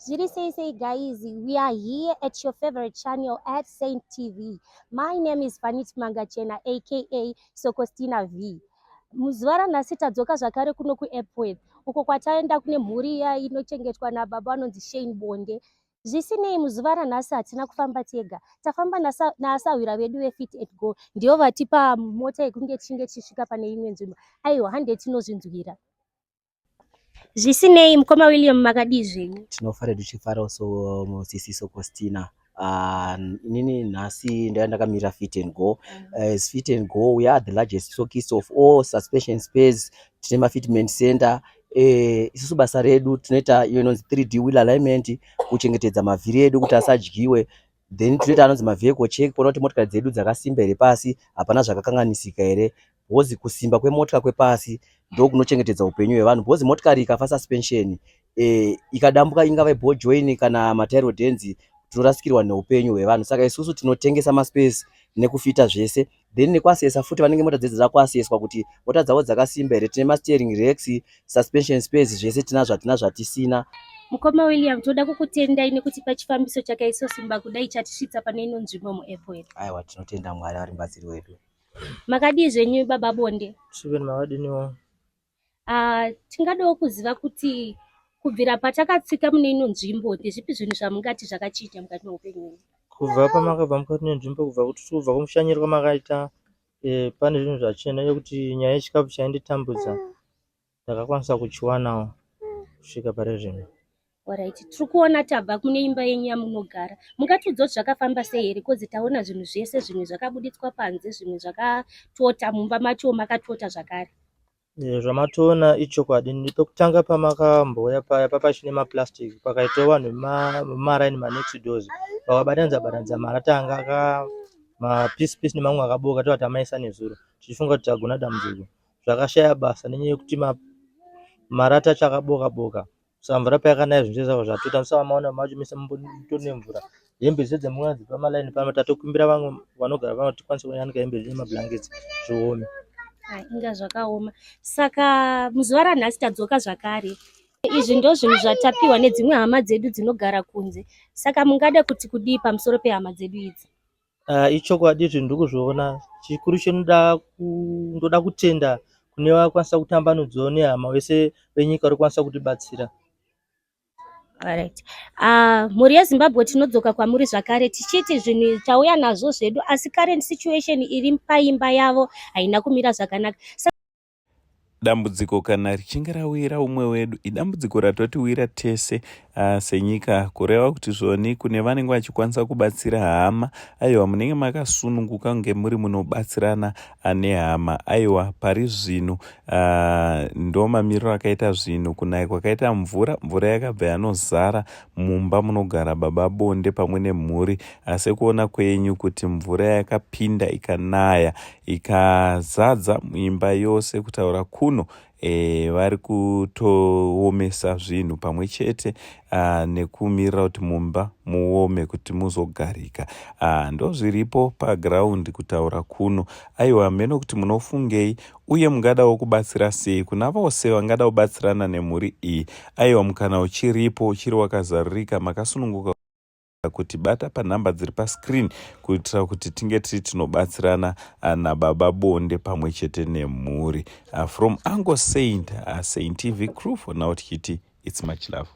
Zviri sei sei guys, we are here at your favorite channel at Saint TV. My name is Vanit Mangachena aka Sokostina V. Muzuva ranhasi tadzoka zvakare kuno kuEpworth uko kwataenda kune mhuri iya inochengetwa nababa vanonzi Shane Bonde. Zvisinei muzuva ranhasi hatina kufamba tega, tafamba naasahwira vedu veFit and Go, ndivo vatipa mota yekunge tichinge tichisvika pane imwe nzvimbo. Aiwa, hande tinozvinzwira. Zvisinei mukoma William makadii zvenyu? Tinofara tichifarawo so sisi Sokostina. Inini nhasi ndaiva ndakamirira Fit and Go. As Fit and Go we are the largest stockist of all suspension spares. Tine mafitment center. Isusu basa redu tinoita iyo inonzi 3D wheel alignment kuchengetedza mavhiri edu kuti asadyiwe. Then tinoita anonzi mavehicle check kuona kuti motikari dzedu dzakasimba here pasi, hapana zvakakanganisika here. Because kusimba kwemotika kwepasi ndokunochengetedza upenyu hwevanhu because motikari ikafa suspension ikadambuka ingava ball joint kana matie rod ends tinorasikirwa neupenyu hwevanhu. Saka isusu tinotengesa maspares nekufita zvese then nekuasesa futi vanenge mota dzedu dzakuaseswa kuti mota dzavo dzakasimba here. Tine masteering racks, suspension spares zvese tinazvo hatina zvatisina. Mukoma William, toda kukutendai nekutipa chifambiso chakaisosimba kudai chatisvitsa pane ino nzvimbo muEpworth. Aiwa, tinotenda Mwari ari mubatsiri wedu. Makadii zvenyu baba Bonde? Chiveni makadiniwo? Tingadawo kuziva kuti kubvira patakatsika mune ino nzvimbo ndezvipi zvinhu zvamungati zvakachinja mukati meupenyu hwenyu? Kubva pamakabva mukati nenzvimbo kubva kuti kubva kumushanyiro kwamakaita pane zvinhu zvachena yekuti nyaya yechikafu chainditambudza ndakakwanisa kuchiwanawo kusvika pari zvino. Alright, tiri kuona tabva kune imba yenyu yamunogara. Mungatiudza kuti zvakafamba sei here? Kozi taona zvinhu zvese, zvimwe zvakabuditswa panze, zvimwe zvakatota, mumba macho makatota zvakare. Zvamatoona ichokwadi. Pekutanga pamakambouya paya papachine maplastic pakaitawo vanhu vemumaraini manext doors vakabatanidza batanidza marata anga aka mapisi pisi nemamwe akaboka tobva tamaisa nezuro tichifunga kuti tagona dambudziko. Zvakashaya basa nenyaya yekuti marata acho akaboka boka saka mvura payakanaya zvinhu zvese zvatota saka maona macho mese mutori nemvura. Hembe dzese dzamunoona dziri pamalaini pano tatokumbira vamwe vanogara pano tikwanise kuyanika hembe dzedu nemablankets zviome. Inga zvakaoma. Saka muzuva ranhasi tadzoka zvakare. Izvi ndo zvinhu zvatapiwa nedzimwe hama dzedu dzinogara kunze. Saka mungada kuti kudii pamusoro pehama dzedu idzi? Ichokwadi zvinhu ndiri kuzviona. Chikuru chinoda ndoda kutenda kune vakwanisa kutambanudzawo nehama vese venyika vari kukwanisa kutibatsira. Alright. Mhuri yeZimbabwe tinodzoka kwamuri zvakare tichiti zvinhu tauya nazvo zvedu asi current situation iri paimba yavo haina kumira zvakanaka. Dambudziko kana richinge rawira umwe wedu idambudziko ratotiwira tese senyika kureva kuti zvoni kune vanenge vachikwanisa kubatsira hama aiwa munenge makasununguka kunge muri munobatsirana nehama aiwa pari zvino ndo mamiriro akaita zvinhu kunaya kwakaita mvura mvura yakabva yanozara mumba munogara baba Bonde pamwe nemhuri sekuona kwenyu kuti mvura yakapinda ikanaya ikazadza muimba yose kutaura kuno vari kutoomesa zvinhu pamwe chete nekumirira kuti mumba muome kuti muzogarika. Ndozviripo paground kutaura kuno. Aiwa mheno kuti munofungei uye mungadawo kubatsira sei kuna vose vangada kubatsirana nemhuri iyi. Aiwa mukana uchiripo uchiri wakazarurika makasununguka kuti bata panhamba dziri pascreen kuitira kuti tinge tiri tinobatsirana nababa Bonde pamwe chete nemhuri. From Uncle Saint, Saint TV crew for now tichiti it's much love.